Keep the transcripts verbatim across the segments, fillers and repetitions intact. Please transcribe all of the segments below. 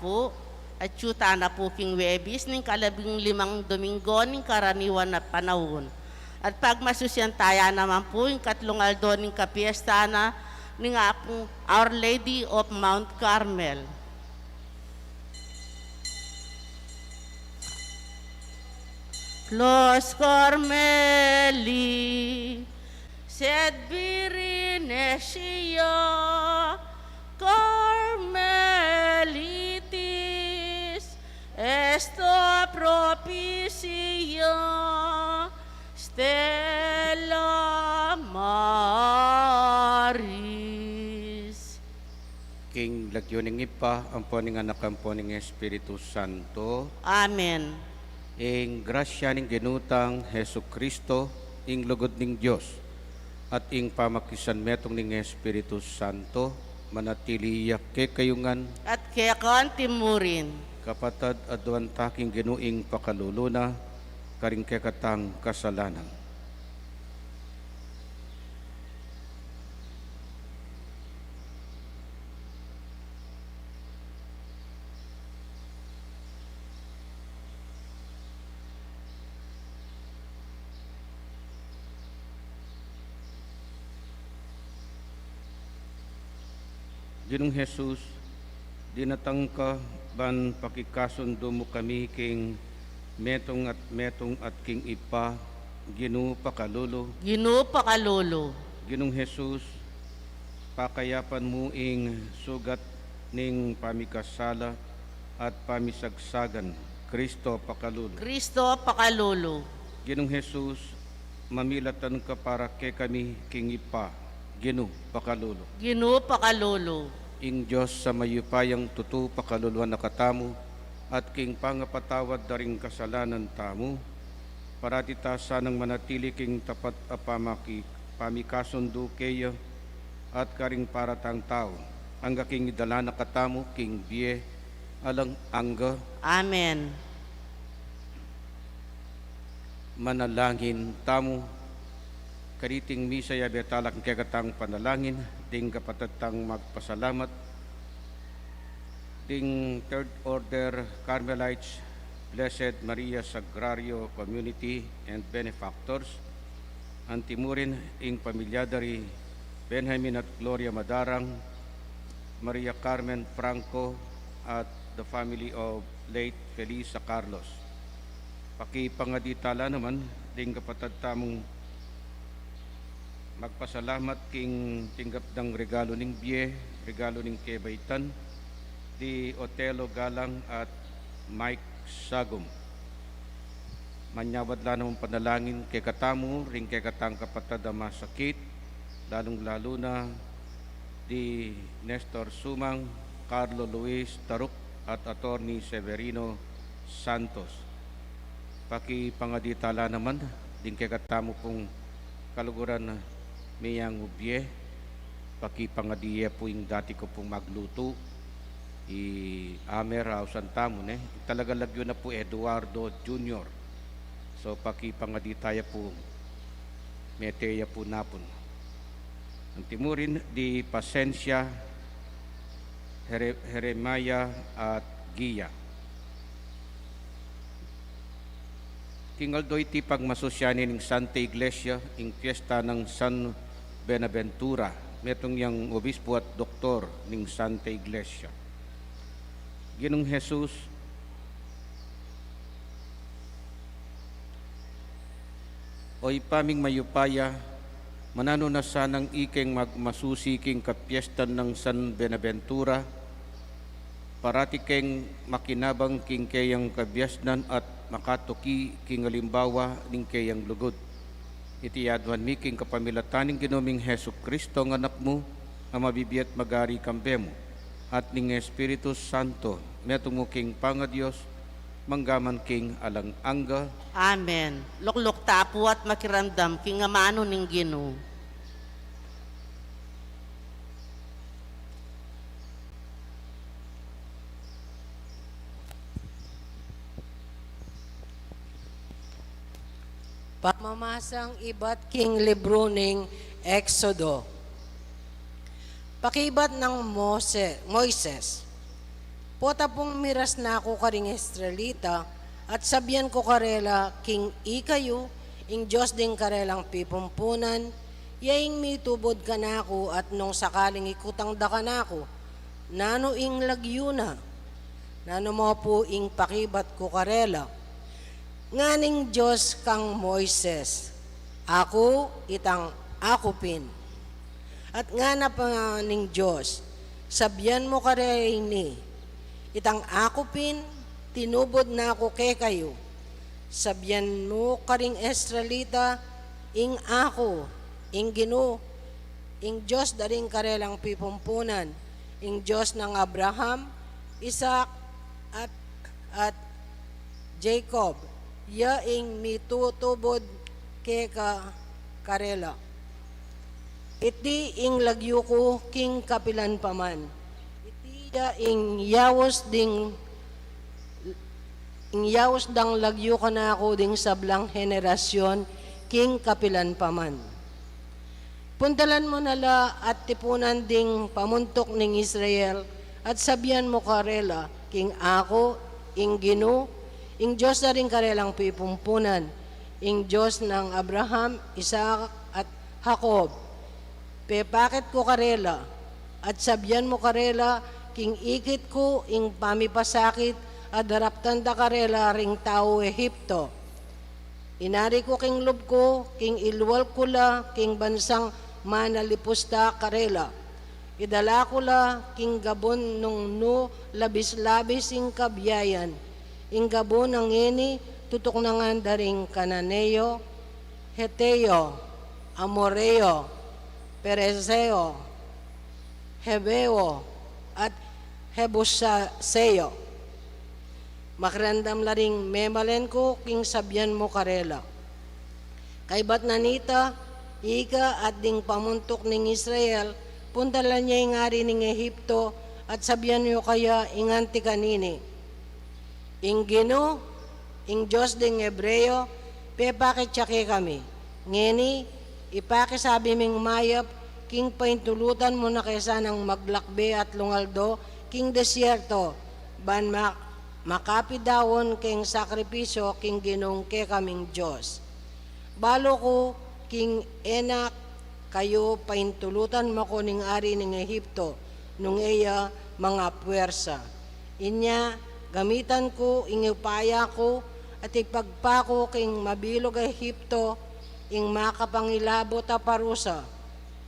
pu, atyu tana pu king Webis ning kalabing limang Domingo ning karaniwan a panaun. At pagmasusian taya naman pu ing katlung aldo ning kapiesta na ning Apung Our Lady of Mount Carmel. Flos Carmeli, sed Virinesia, Carmelitis, esto propicia, Stella Maris. King lagyu ning Ibpa, ampo ning Anak, ampo ning Espiritu Santo. Amen. Ing grasya ning Ginu tang Jesucristo, ing lugud ning Dios, at ing pamakisanmetung ning Espiritu Santo, manatili ya kekayu ngan. At keka naman murin. Kapatad, aduan ta king Ginu ing pakalulu na, karing kekatang kasalanan. Ginung Jesus, dinatang ka ban pakikasundu mu kami king metung at metung at king Ibpa, Ginu pakalulu. Ginu pakalulu. Ginung Jesus, pakayapan mu ing sugat ning pamikasala at pamisagsagan, Kristo pakalulu. Kristo pakalulu. Ginung Jesus, mamilatan ka para kekami king Ibpa, Ginu pakalulu. Ginu pakalulu. Ing Dios a mayupayang tutu pakaluluan na katamu, at king pangapatawad da ring kasalanan tamu, parati ta sanang manatili king tapat a pamaki-, pamikasundu keya, at karing paratang tau, angga king idala na katamu king bie alang angga. Amen. Manalangin tamu. Kaniting misa, yabe tala king kekatang panalangin, ding kapatad tang magpasalamat, ding Third Order Carmelites, Blessed Maria Sagrario Community and Benefactors, antimurin ing pamilya da ri Benjamin at Gloria Madarang, Maria Carmen Franco, at the family of late Felisa Carlos. Pakipangadi tala naman ding kapatad tamung magpasalamat king tinggap dang regalo ning bie, regalo ning kebaitan, di Otelo Galang at Mike Sagum. Manyawad la namang panalangin kekatamu ring kekatang kapatad a masakit, lalung-lalu na di Nestor Sumang, Carlo Luis Taruk, at Attorney Severino Santos. Pakipangadi tala naman ding kekatamu pung kaluguran, meyang ubie, pakipangadi ye pu ing dati ku pung maglutu, i Amer, ausan tamu ne. Talaga lagyu na pu Eduardo Junior. So, pakipangadi taya pu, mete ya pu napun. Antimurin di Pasensia, Jere-, Jeremiah at Gia. King aldo iti pagmasusian ning Santa Iglesia ing fiesta nang San Buenaventura, metung yang obispo at doktor ning Santa Iglesia. Ginung Jesus, O Ibpa ming mayupaya, mananu na sanang ikeng magmasusi king kapiestan nang San Buenaventura, parati keng makinabang king keyang kabiasnan at makatuki king alimbawa ning keyang lugud. Iti aduan mi king kapamilatan ning Ginu ming Jesucristo, a Anak mu, a mabibie at magari kambe mu, at ning Espiritu Santo, metung mu king pangaDios, mangga man king alang angga. Amen. Lukluk ta pu at makiramdam king amanu ning Ginu. Pamamasang ibat king libru ning Exodo. Pakibat nang Mose-, Moises, Potapung miras na ku karing Israelita, at sabian ku karela, king ikayu, ing Dios ding karelang pipumpunan, ya ing mitubud kanaku, at nung sakaling ikutang da kanaku, nanu ing lagyu na? Nanu mu pu ing pakibat ku karela? Nganang Dios kang Moises, aku itang aku pin. At ngana pa ning Dios, sabian mu karela ini, itang aku pin, tinubud na ku kekayu. Sabian mu karing Israelita, ing aku, ing Ginu, ing Dios da ring karelang pipumpunan, ing Dios nang Abraham, Isaac, at, at Jacob, ya ing mitutubud keka karela. Iti ing lagyu ku king kapilan pa man. Iti ya ing yaus ding, ing yaus dang lagyu kanaku ding sablang henerasyon king kapilan pa man. Puntalan mu na la at tipunan ding pamuntuk ning Israel, at sabian mu karela, king aku, ing Ginu, ing Dios da ring karelang pipumpunan, ing Dios nang Abraham, Isaac, at Jacob. Pepakit ku karela, at sabian mu karela, king ikit ku ing pamipasakit a daraptan da karela ring tau Egipto. Inari ku king lub ku, king ilual ku la king bansang manalipus da karela. Idala ku la king gabun nung nu labis-labis ing kabiayan. Ing gabun a ngeni tutuknangan da ring Kananeo, Heteo, Amoreo, Pereseo, Heveo, at Jebuseo. Makiramdam la ring memalen ku king sabian mu karela. Kaybat na nita, ika at ding pamuntuk ning Israel, puntalan ye ing ari ning Egipto, at sabian yu kaya ing anti kanini, ing Ginu, ing Dios ding Hebreo, pepakit ya kekami. Ngeni, ipakisabi ming mayap, king paintulutan mu na ke sanang maglakbe at lungaldo king desierto, ban ma-, makapidaun keng sakripisyo king Ginung kekaming Dios. Balu ku king e na kayu paintulutan mako ning ari ning Egipto, nung e ya mangapuersa. Inya, gamitan ku ing upaya ku at ipagpa ku king mabilug a Egipto ing makapangilabut a parusa.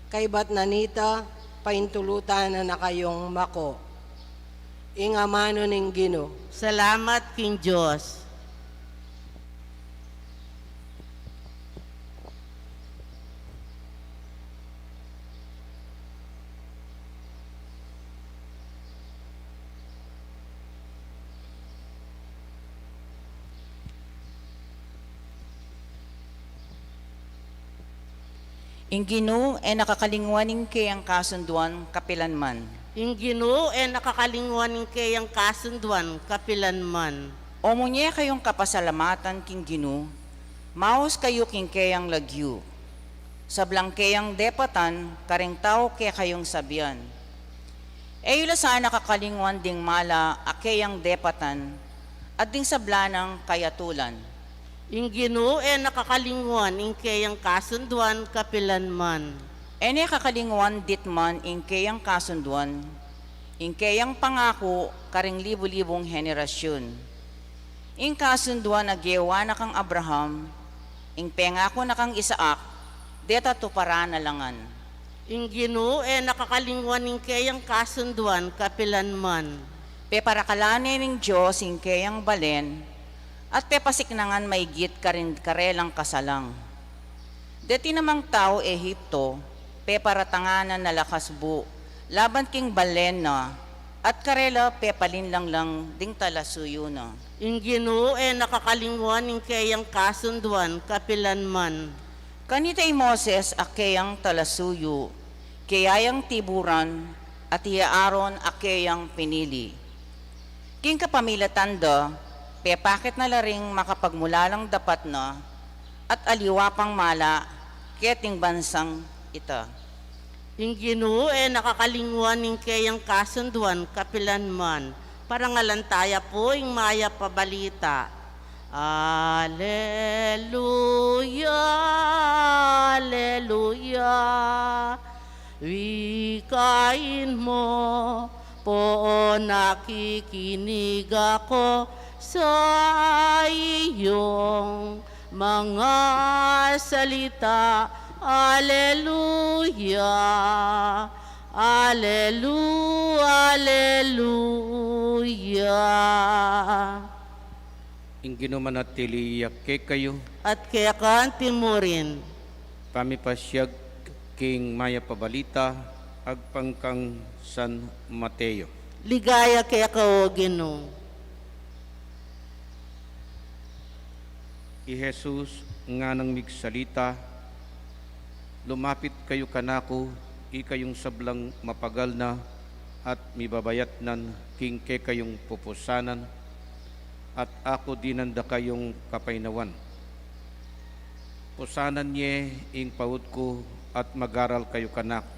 Kaybat na nita, paintulutan na na kayung mako. Ing amanu ning Ginu. Salamat king Dios. Ing Ginu e na kakalingwan ing keyang kasunduan kapilan man. Ing Ginu e na kakalingwan ing keyang kasunduan kapilan man. O munye kayung kapasalamatan king Ginu, maus kayu king keyang lagyu. Sablang keyang depatan kareng tau kekayung sabian. E yu la sana kakalingwan ding mala a keyang depatan at ding sabla nang kayatulan. Ing Ginu e na kakalingwan ing keyang kasunduan kapilan man. E ne kakalingwan ditman ing keyang kasunduan, ing keyang pangaku kareng libu-libung henerasyun. Ing kasunduan a gewa na kang Abraham, ing pengaku na kang Isaac, deta tuparan na la ngan. Ing Ginu e na kakalingwan ing keyang kasunduan kapilan man. Peparakalan ne ning Dios ing keyang balen, at pepasiknangan maigit karing karelang kasalang. Deti namang tau Egipto, peparatanganan na la kasbu laban king balen na, at karela pepalinlang lang ding talasuyu na. Ing Ginu e na kakalingwan ing keyang kasunduan kapilan man. Kanita i Moses a keyang talasuyu, keya yang tiburan, at i Aaron a keyang pinili. King kapamilatan da, pepakit na la ring makapagmulalang dapat na, at aliwa pang mala, keting bansang ita. Ing Ginu e na kakalingwan ing keyang kasunduan kapilan man. Parangalan taya pu ing mayap a balita. Aleluya, aleluya. Wikain mo, poon nakikinig ako sa iyong mga salita. Aleluya, alelu-, aleluya. Ing Ginu manatili ya kekayu. At keka anti murin. Pamipasiag king mayap a balita agpang kang San Mateo. Ligaya keka, O Ginu. I Jesus nganang migsalita, "Lumapit kayu kanaku, ikayung sablang mapagal na at mibabayatnan king kekayung pupusanan, at aku dinan da kayung kapaynawan. Pusanan ye ing paut ku at magaral kayu kanaku.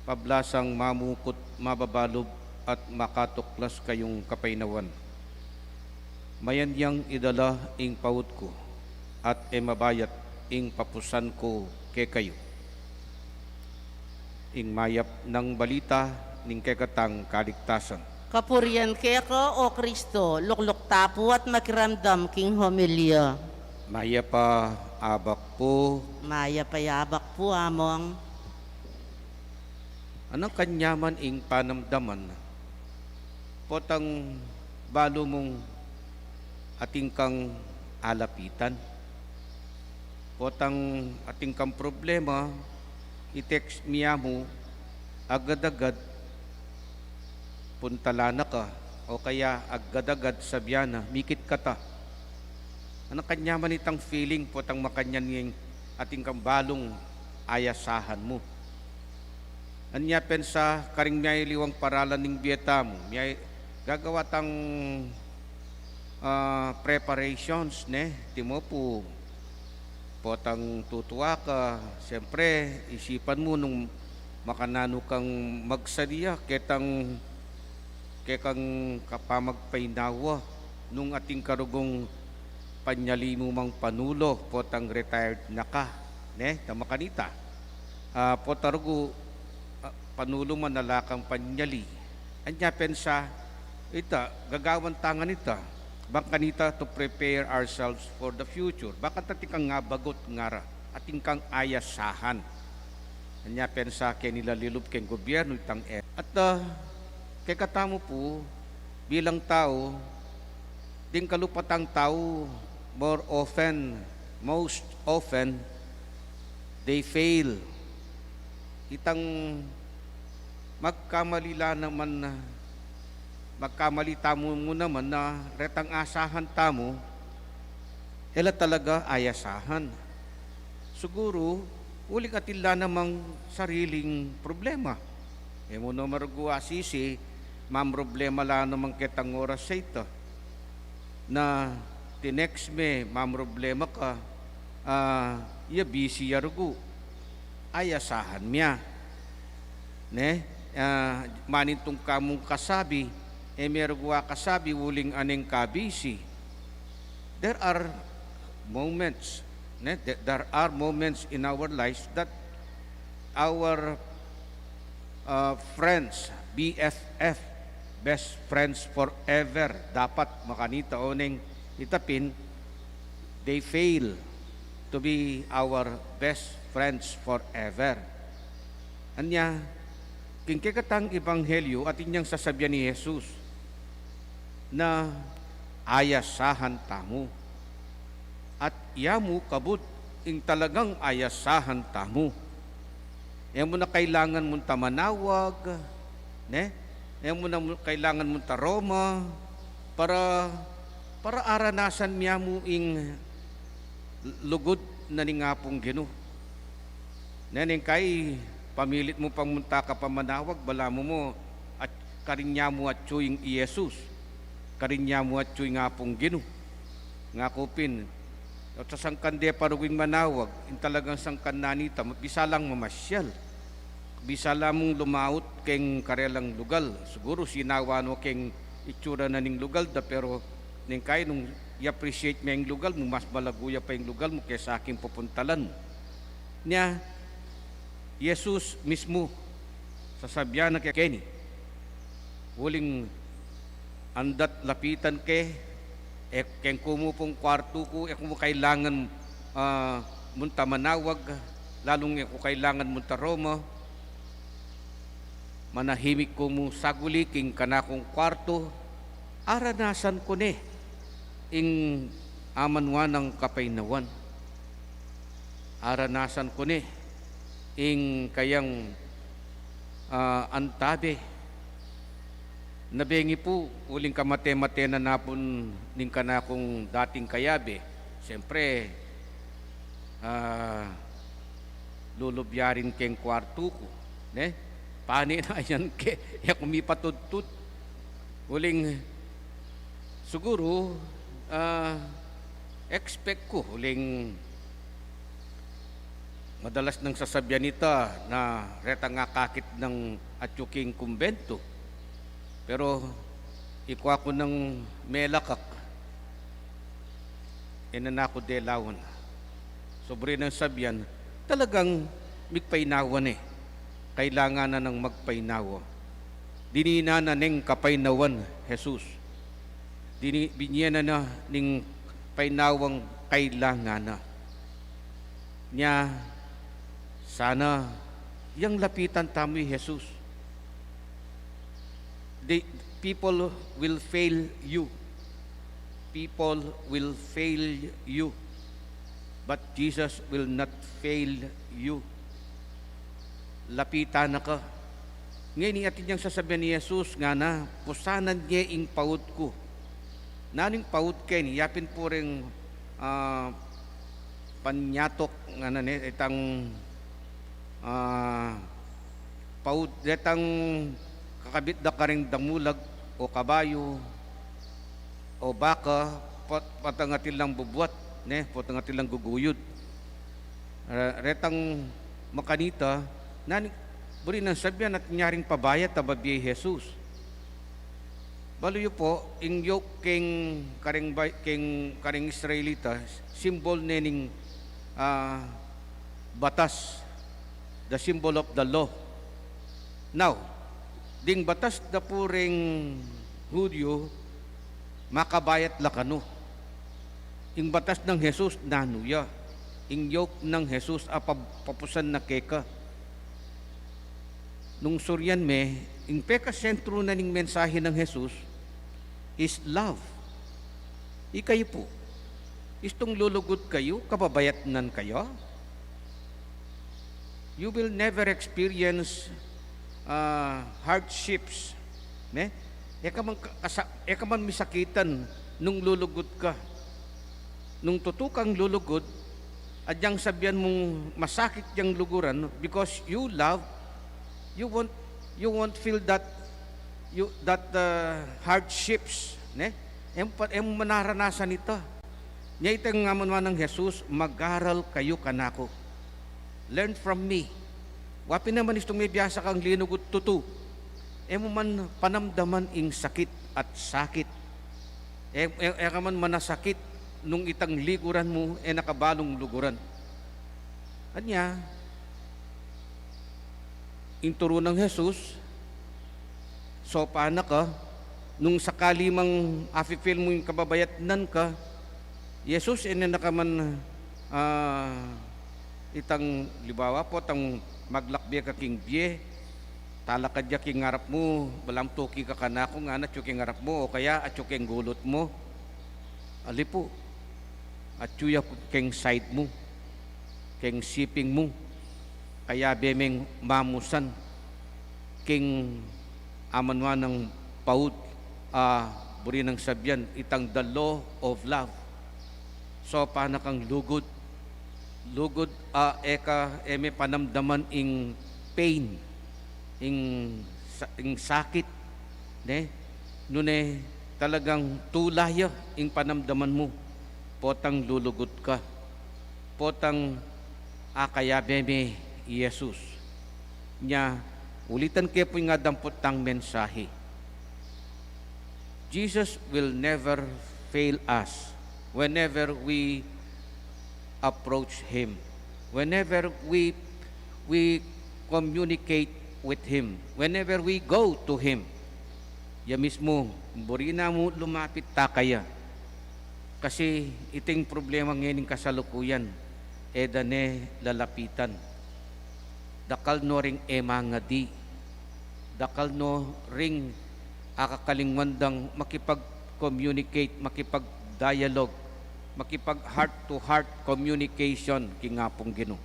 Pablasang mamukut mababalub at makatuklas kayung kapaynawan. Mayan yang idala ing paut ku, at e mabayat ing papusan ku kekayu." Ing mayap nang balita ning kekatang kaligtasan. Kapurian keka, O Kristo. Lukluk ta pu at makiramdam king homilya. Mayap a abak pu. Mayap a abak pu, Among. Anang kanyaman ing panamdaman, potang balu mung atin kang alapitan, potang atin kang problema, i-text mi ya mu, agad-agad puntalan na ka, o kaya agad-agad sabian na, "Mikit ka ta." Anang kanyaman itang feeling, potang makanyan ing atin kang balung ayasahan mu. Anya pensa, karing miyaliwang paralan ning bie tamu, miyay gagawa tang, ah, preparations, ne? Timo pu, potang tutua ka, siyempre, isipan mu nung makananu kang magsadia, ketang, kekang kapamagpainawa, nung atin ka rugung panyali mu mang panulo, potang retired na ka, ne? Tama kanita. Ah, pota rugu, ah, panulo man ala kang panyali. Anya pensa, ita, gagawan ta ngan ita. Bang kanita to prepare ourselves for the future. Bang kanita atin kang abagut ngara, atin kang ayasahan. Anya pensa keni la lilub keng gobyernu itang e-, at, ah, kekatamu pu, bilang tau, ding kalupatang tau, more often, most often, they fail. Itang magkamali la naman na, magkamali tamu mu naman na retang asahan tamu, e la talaga ayasahan. Siguru, uling atin la namang sariling problema. E mu naman rugu asisi, mamroblema la naman ketang oras a ita. Na tinext me, mamroblema ka, ah, ya busy ya rugu. Ayasahan mya. Ne? Ah, manintung ka mung kasabi, e me rugu akasabi, uling aning kabisi. There are moments, ne? There, there are moments in our lives that our, uh, friends, B F F, best friends forever, dapat makanita oneng ita pin, they fail to be our best friends forever. Anya, king kekatang ebanghelyu, atin yang sasabian ni Jesus na ayasahan tamu. At ya mu kabud ing talagang ayasahan tamu. E mu na kailangan munta manawag, ne? E mu na mu-, kailangan munta Roma para, para aranasan mya mu ing lugud na ning Apung Ginu. Neng kai pamilit mu pang munta ka pa manawag, balamu mu at karin ya mu atyu ing Jesus, karin ya mu atyu ing Apung Ginu. Nga ku pin, o sasangkan de pa rugu ing manawag, ing talagang sangkan na nita, bisa lang mamasyal. Bisa la mung lumaut keng karelang lugal. Siguru sinawa no keng itsura na ning lugal da, pero neng kai nung i-appreciate me ing lugal mu, mas malagu ya pa ing lugal mu kesa king pupuntalan mu. Nya, Jesus mismu, sasabian na keni, uling andat lapitan ke, e, keng kumu pung kwartu ku, e ku mu kailangan, ah, munta manawag, lalung e ku kailangan munta Roma, manahimik ku mu saguli king kanakung kwartu, aranasan ku ne ing amanuan nang kapaynawan. Aranasan ku ne ing kayang, ah, antabe. Nabengi pu, uling kamate-mate na napun ning kanakung dating kayabe. Siyempre, ah, lulubyarin keng kwartu ku, ne? Pane na yan ke, e ku mipatudtud. Uling, siguru, ah, expect ku, uling madalas nang sasabian ita na retang akakit nang atyu king kumbentu. Pero ikwa ku nang melakak, e na naku delawan. So, buri nang sabian, talagang migpaynawa ne. Kailangan na nang magpaynawa. Dininan na neng kapaynawan Jesus. Dini-, binye na na ning paynawang kailangan na. Nya, sana yang lapitan tamu i Jesus. The people will fail you. People will fail you. But Jesus will not fail you. Lapitan na ka. Ngeni, atin yang sasabian ni Jesus, ngana, pusanan ye ing paud ku. Nanu ing paud keni? Ya pin pu ring, ah, panyatuk, ngana ne, itang, ah, paud, detang kakabit da karing damulag o kabayu o baka, pot-, potang atin lang bubuat, ne, potang atin lang guguyud. Re-, retang makanita, nani, buri nang sabian atin ya ring pabayat a babie i Jesus. Balu yu pu, ing yoke keng karing bay-, keng karing Israelita, simbol ne ning, ah, batas, the symbol of the law. Now, ding batas da pu ring Hudyu, makabayat la kanu. Ing batas nang Jesus, nanu ya? Ing yoke nang Jesus a pab-, papusan na keka. Nung surian me, ing pekasentru na ning mensahe nang Jesus is love. Ikayu pu, istung lulugud kayu, kababayatnan kaya? You will never experience, ah, hardships, ne? E ka man ka-, kasa-, e ka man misakitan nung lulugud ka. Nung tutu kang lulugud, adyang sabian mung masakit yang luguran, because you love, you won't, you won't feel that, you, that, uh, hardships, ne? E mu pa, e mu manaranasan ita. Nya itang amanuan nang Jesus, "Mag-aral kayu kanaku. Learn from me." Wa pin naman istung mebiasa kang linugud tutu, e mu man panamdaman ing sakit at sakit. E, e, e ka man manasakit nung itang liguran mu, e na ka balung luguran. Anya, ing turu nang Jesus, sopan na ka, nung sakali mang afi-feel mu ing kababayatnan ka, Jesus, e na ka man, ah, itang, libawa pu, tang maglakbe ka king bie, talakad ya king arap mu, balamu tuki ka kanaku, ngana, atyu king arap mu, o kaya atyu king gulut mu. Ali pu, atyu ya keng side mu, keng siping mu, kayabe meng mamusan king amanuan nang paud, a, buri nang sabian, itang the law of love. Sopan na kang lugud, lugud, a, e ka, e me panamdaman ing pain, ing sa-, ing sakit, ne? Nune talagang tula ya ing panamdaman mu, potang lulugud ka, potang akayabe me i Jesus. Nya, ulitan ke pu ing adamput tang mensahe. Jesus will never fail us whenever we approach Him, whenever we, we communicate with Him, whenever we go to Him. Ya mismu, buri na mu lumapit ta kaya. Kasi iting problema ngening kasalukuyan, e da ne lalapitan. Dakal no ring e mangadi. Dakal no ring akakalingwan dang makipag-communicate, makipag-dialogue, makipag-heart to heart communication king Apung Ginu.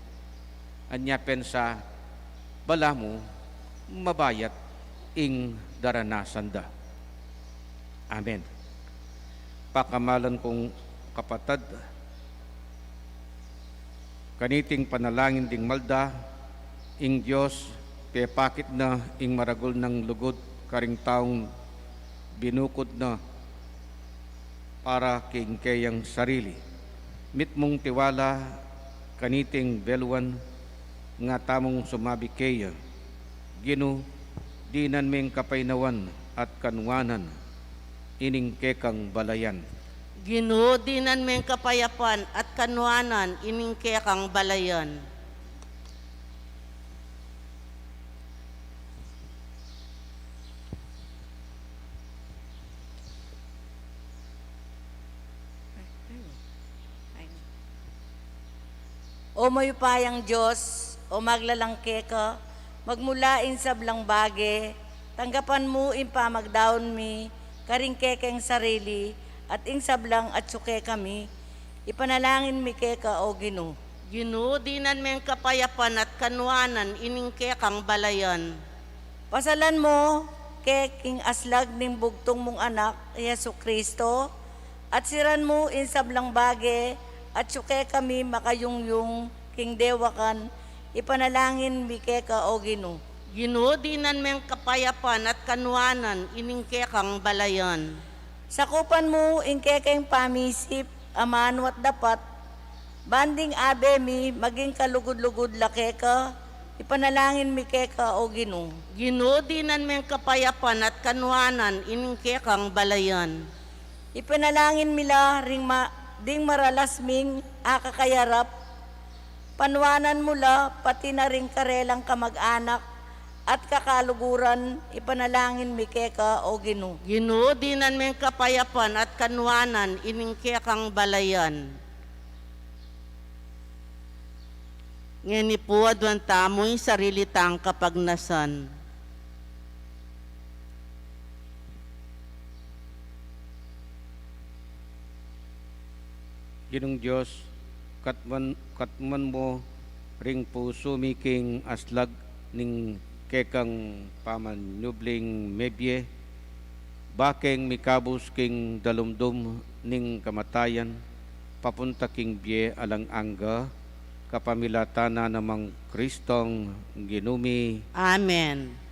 Anya pensa, balamu, mabayat ing daranasan da. Amen. Pakamalan kung kapatad, kaniting panalangin ding Malda, ing Dios pepakit na ing maragul nang lugud karing taung binukud na para king keyang sarili. Mitmung tiwala kaniting beluan, nga tamung sumabi keya, Ginu, dinan meng kapaynawan at kanuanan ining kekang balayan. Ginu, dinan meng kapayapan at kanuanan ining kekang balayan. O mayupayang Dios, o maglalang keka, magmula ing sablang bage, tanggapan mu ing pamagdaun mi karing kekeng sarili at ing sablang atsu kekami, ipanalangin mi keka, O Ginu. Ginu, dinan meng kapayapan at kanuanan ining kekang balayan. Pasalan mu ke king aslag ning bugtung mung Anak, i Jesucristo, at siran mu ing sablang bage, atsu kekami makayungyung king dewakan, ipanalangin mi keka, O Ginu. Ginu, dinan meng kapayapan at kanuanan ining kekang balayan. Sakupan mu ing kekeng pamisip, amanu at dapat, ban ding abe mi maging kalugud-lugud la keka, ipanalangin mi keka, O Ginu. Ginu, dinan meng kapayapan at kanuanan ining kekang balayan. Ipanalangin mi la ring ma-, ding maralas ming akakayarap, panuanan mu la pati na ring karelang kamag-anak at kakaluguran, ipanalangin mi keka, O Ginu. Ginu, dinan meng kapayapan at kanuanan ining kekang balayan. Ngeni pu, aduan tamu ing sarili tang kapagnasan. Ginung Dios, katmuan, katmuan mu ring pusu mi king aslag ning kekang pamanyubling mebie, bakeng mikabus king dalumdum ning kamatayan, papunta king bie alang angga, kapamilatan na nang Kristong Ginu mi. Amen.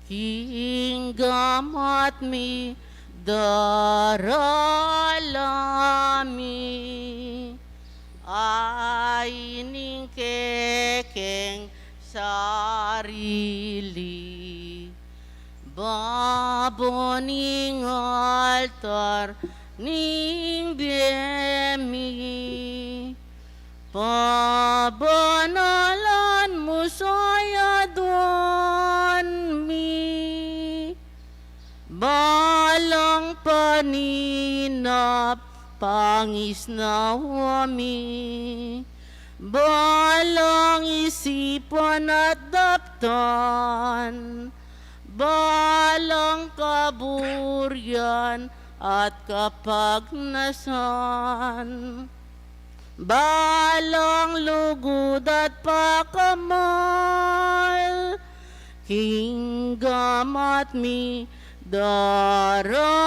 King gamat mi, darala mi, a ining kekeng sarili, babo ning altar ning bie mi, pabanalan mu sa ing aduan mi, balang paninap pangisnawa mi, balang isipan at daptan, balang kaburian at kapagnasan, balang lugud at pakamal, king gamat mi, darala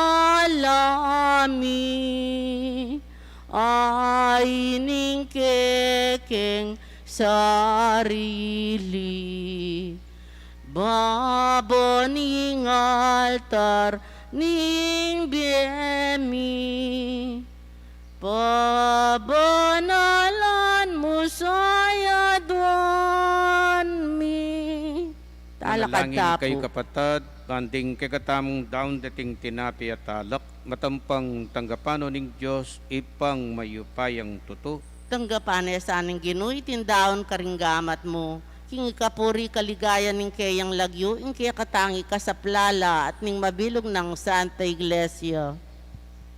mi, a ining kekeng sarili, babo ning altar ning bie mi, Pabanalan mu sa yaduan mi. Talakad Manalangin ta kayu, pu. Kapatad, ban ding kekatamung daun deting tinape at alak, matampang tanggapan no ning Dios, Ibpang mayupayang tutu. Tanggapan na sa ning Ginu iting daun karing gamat mu, king ikapuri kaligayan ning keyang lagyu, ing kekatang ikasaplala at ning mabilug nang Santa Iglesia.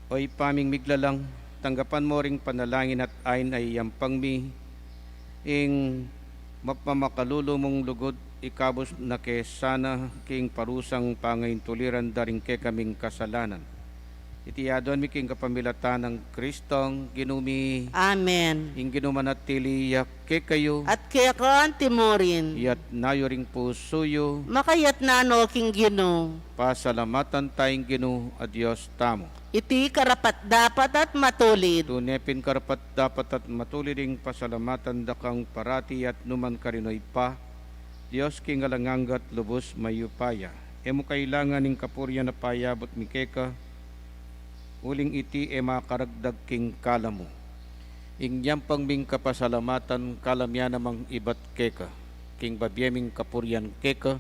O Ibpa ming miglalang, tanggapan mo ring panalangin at ain a iyampang mi, ing mapamakalulu mung lugud ikabus na ke sana king parusang pangaintuliran da ring kekaming kasalanan. Iti aduan mi king kapamilatan nang Kristong Ginu mi. Amen. Ing Ginu manatili ya kekayu. At keka anti mu rin. Iyatna yu ring pusu yu. Makayatna no king Ginu. Pasalamatan taya ing Ginu a Dios tamu. Iti karapat-dapat at matulid. Tune pin karapat-dapat at matulid ing pasalamatan da kang parati at nu man karin, O Ibpa, Dios king alang angga at lubus mayupaya. E mu kailangan ing kapurian a payabut mi keka, uling iti e makaragdag king kalam mu. Ing yampang ming kapasalamatan kalam ya namang ibat keka, king babie ming kapurian keka,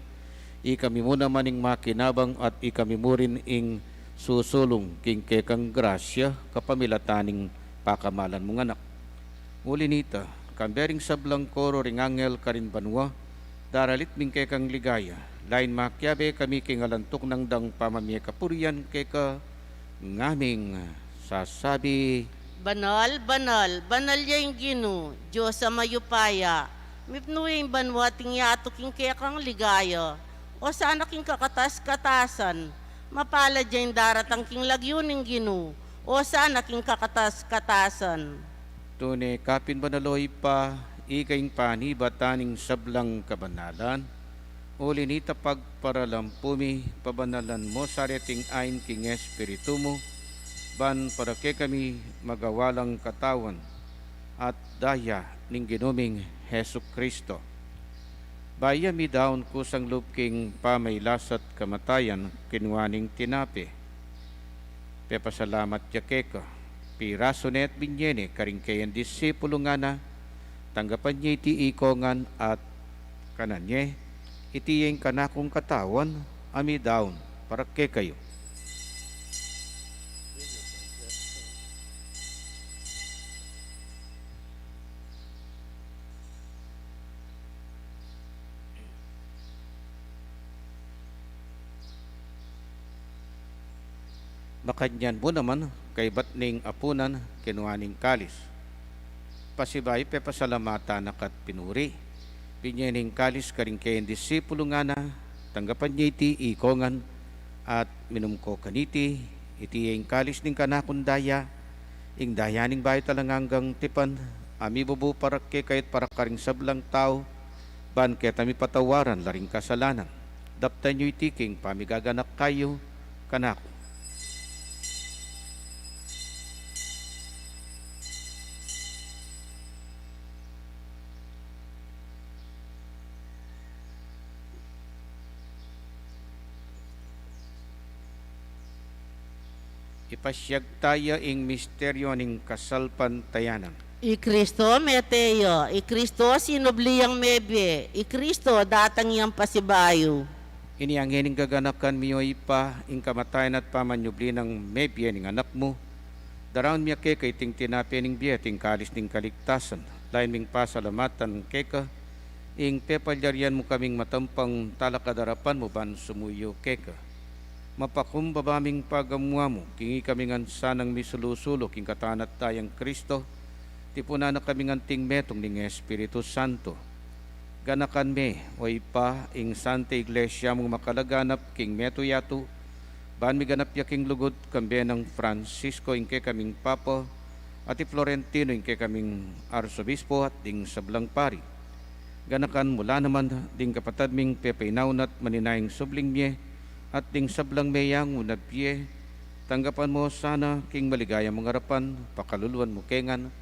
ikami mu naman ing makinabang at ikami mu rin ing susulung king kekang grasya kapamilatan ning pakamalan mung Anak. Uli nita, kambe ring sablang koro ring angel karin banua, daralit mi ing kekang ligaya, lain makiabe kami king alang tuknang dang pamamie kapurian keka, ngaming sasabi: Banal, banal, banal ya ing Ginu, Dios a mayupaya, mipnu ya ing banua at ing yatu king kekang ligaya. Osana king kakatas-katasan, mapalad ya ing daratang king lagyu ning Ginu, osana king kakatas-katasan. Tune ka pin banal, O Ibpa, ika ing panibatan ning sablang kabanalan. Uli nita pagparalampu mi, pabanalan mu sa reting ain king Espiritu mu, ban para kekami magawa lang katawan at daya ning Ginu ming Jesucristo. Bayu ya midaun kusang lub king pamailas at kamatayan, kinua ne ing tinape, pepasalamat ya keka, pirasu ne at binye ne karing keyang disipulu, ngana: Tanggapan ye iti ikongan at kanan ye, iti ya ing kanakung katawan a midaun para kekayu. Makanyan mu naman, kaybat ning apunan, kinua ne ing kalis. Pasibayu pepasalamatan na ka't pinuri. Binye ne ing kalis karing keyang disipulu, ngana: Tanggapan ye iti ikongan at minum ko kaniti, iti ya ing kalis ning kanakung daya, ing daya ning bayu at alang anggang tipan, a mibubu para kekayu at para karing sablang tau, ban keta mipatawaran la ring kasalanan. Daptan yu iti king pamigaganaka kayu kanaku. Ipasiag taya ing misteryu ning kasalpantayanan. I Kristo mete ya, i Kristo sinubli yang mebie, i Kristo datang yang pasibayu. Ini ngeni ing gaganakan mi, O Ibpa, ing kamatayan at pamanyubli nang mebie ning Anak mu. Daraun mi ya keka iting tinape ning bie at ing kalis ning kaligtasan, lain ming pasalamatan keka, ing pepalyarian mu kaming matampang talakad arapan mu ban sumuyu keka. Mapakumbaba ming pagamuan mu, king ikami ngan sanang misulu-sulu king katawan at dayang Kristo, tipunan na kaming anting metung ning Espiritu Santo. Ganakan me, O Ibpa, ing Santa Iglesia mung makalaganap king metung yatu, ban miganap ya king lugud, kambe nang Francisco ing kekaming Papa, at i Florentino ing kekaming Arsobispo, at ding sablang pari. Ganakan mu la naman ding kapatad ming pepainaun at maninayang subling mie, at ding sablang meyangu na bie. Tanggapan mu sana king maligayang mung arapan, pakaluluan mu ke ngan,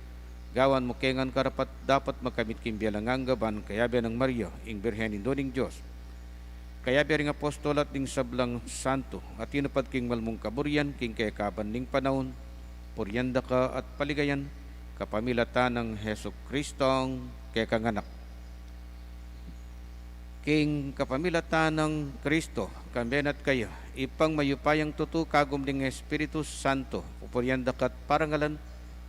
gawan mu ke ngan karapat-dapat makamit king bie alang angga ban kayabe nang Maria, ing Birhen Indu ning Dios, kayabe ring apostol at ding sablang santo, a tinupad king mal mung kaburian king kekaban ning panaun, purian da ka at paligayan, kapamilatan nang Jesucristong kekang Anak. King kapamilatan nang Kristo, kambe na at kaya, Ibpang mayupayang tutu, kagum ning Espiritu Santo, pupurian da ka at parangalan,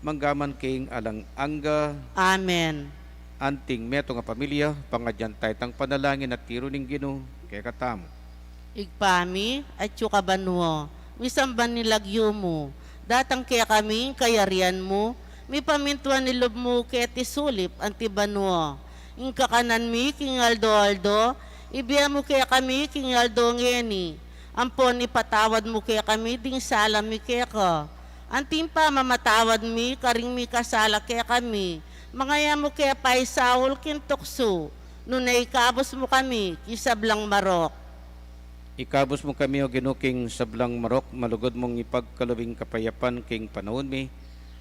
manggaman king alang angga. Amen. Anting metung a pamilya, pangadyan taya itang panalangin at tiru ning Ginu kekatamu. Ibpa mi, atsu ka banua, misamban ing lagyu mu, datang kekami ing kayarian mu, mipamintuan ing lub mu keti sulip anti banua. Ing kakanan mi king aldo-aldo, ibie mu kekami king aldo ngeni. Ampon ipatawad mu kekami ding sala mi keka, anti ing pamamatawad mi karing mikasala kekami. Manga e mu ke paisaul king tuksu, nune ikabus mu kami king sablang marok. Ikabus mu kami, O Ginu, king sablang marok, malugud mung ipagkalub ing kapayapan king panaun mi,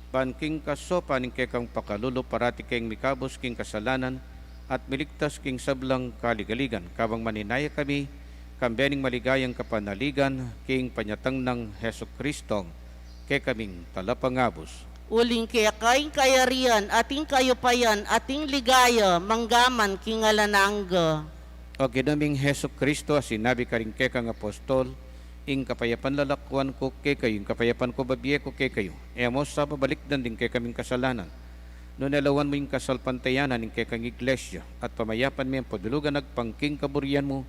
ban king kasopan ning kekang pakalulu parati keng mikabus king kasalanan at miligtas king sablang kaligaligan, kabang maninaya kami kambe ning maligayang kapanaligan king panyatang nang Jesucristong kekaming Talapangabus. Uling keka ing kayarian, at ing kayupayan, at ing ligaya, manggaman king alang angga. O Ginu ming Jesucristo, a sinabi karing kekang apostol, Ing kapayapan lalakuan ku kekayu, ing kapayapan ku bibie ku kekayu. E mu sa babalikdan ding kekaming kasalanan, nune lawan mu ing kasalpantayanan ning kekang Iglesia, at pamayapan me ampon dulugan agpang king kaburian mu,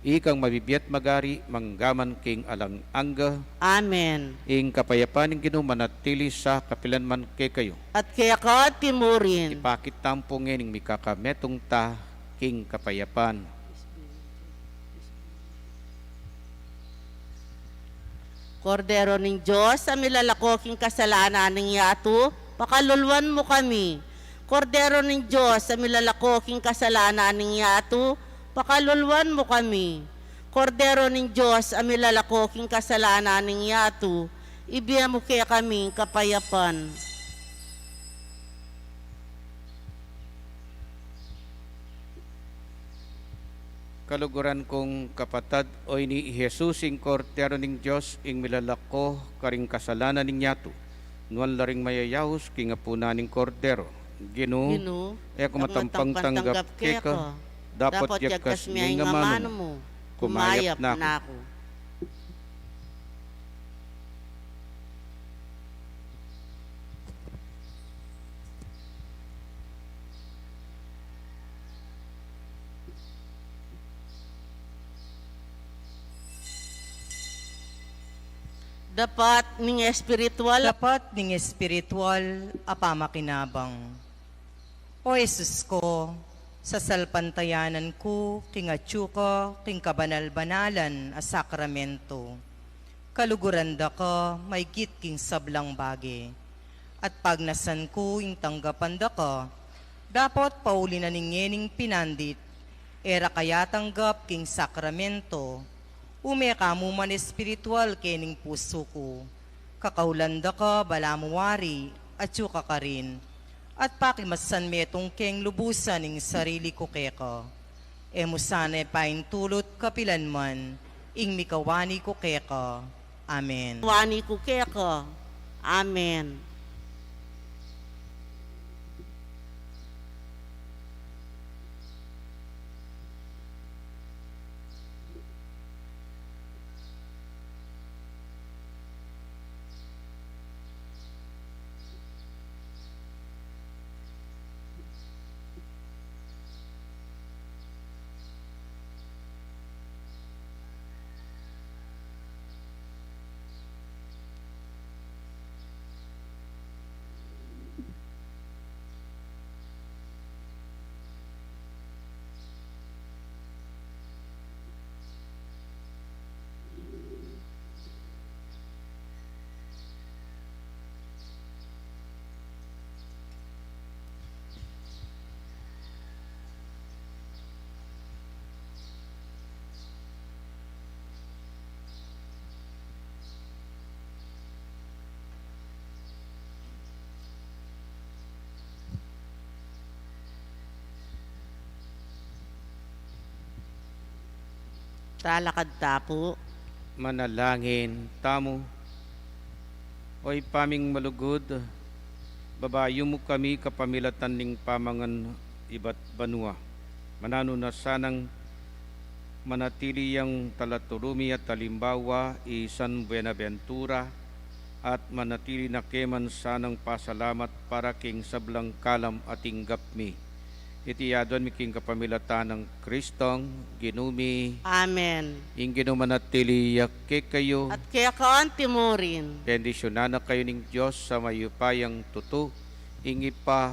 ikang mabibie at magari manggaman king alang angga. Amen. Ing kapayapan ning Ginu manatili sa kapilan man kekayu. At keka anti murin. Ipakit tamu pu ngening mikakametung ta king kapayapan. Kordero ning Dios, a milalako king kasalanan ning yatu, pakaluluan mu kami. Kordero ning Dios, a milalako king kasalanan ning yatu, pakaluluan mu kami. Kordero ning Dios, a milalako king kasalanan ning yatu, ibie mu kekami ing kapayapan. Kaluguran kung kapatad, oyni i Jesus, ing Kordero ning Dios, ing milalako karing kasalanan ning yatu. Nuan la ring mayayaus king apunan ning Kordero. Ginu, Ginu, e ku matampang tanggap keka, dapot yagkas me ing amanu mu, kumayap na ku. Dapat ning espiritual. Dapat ning espiritual a pamakinabang. O Jesus ko, sasalpantayanan ku king atsu ka king kabanal-banalan a sakramento. Kaluguran da ka maigit king sablang bage. At pagnasan ku ing tanggapan da ka, dapot pauli na ning ngening pinandit, e ra ka yatanggap king sakramento, ume ka mu man espiritual kening pusu ku. Kakaulan da ka balamu wari, atsu ka karin, at pakimasan metung keng lubusan ing sarili ku keka. E mu sana paintulut kapilan man ing mikawani ku keka. Amen. Wani ku keka. Amen. Talakad ta pu. Manalangin tamu. O Ibpa ming malugud, babayu mu kami kapamilatan ning pamangan ibat banua. Mananu na sanang manatili yang talaturu mi at alimbawa i San Buenaventura, at manatili na ke man sanang pasalamat para king sablang kalam a tinggap mi. Iti aduan mi king kapamilatan nang Kristong Ginu mi. Amen. Ing Ginu manatili ya kekayu. At keka anti mu rin. Bendisyunan na kayu ning Dios a mayupayang tutu, ing Ibpa,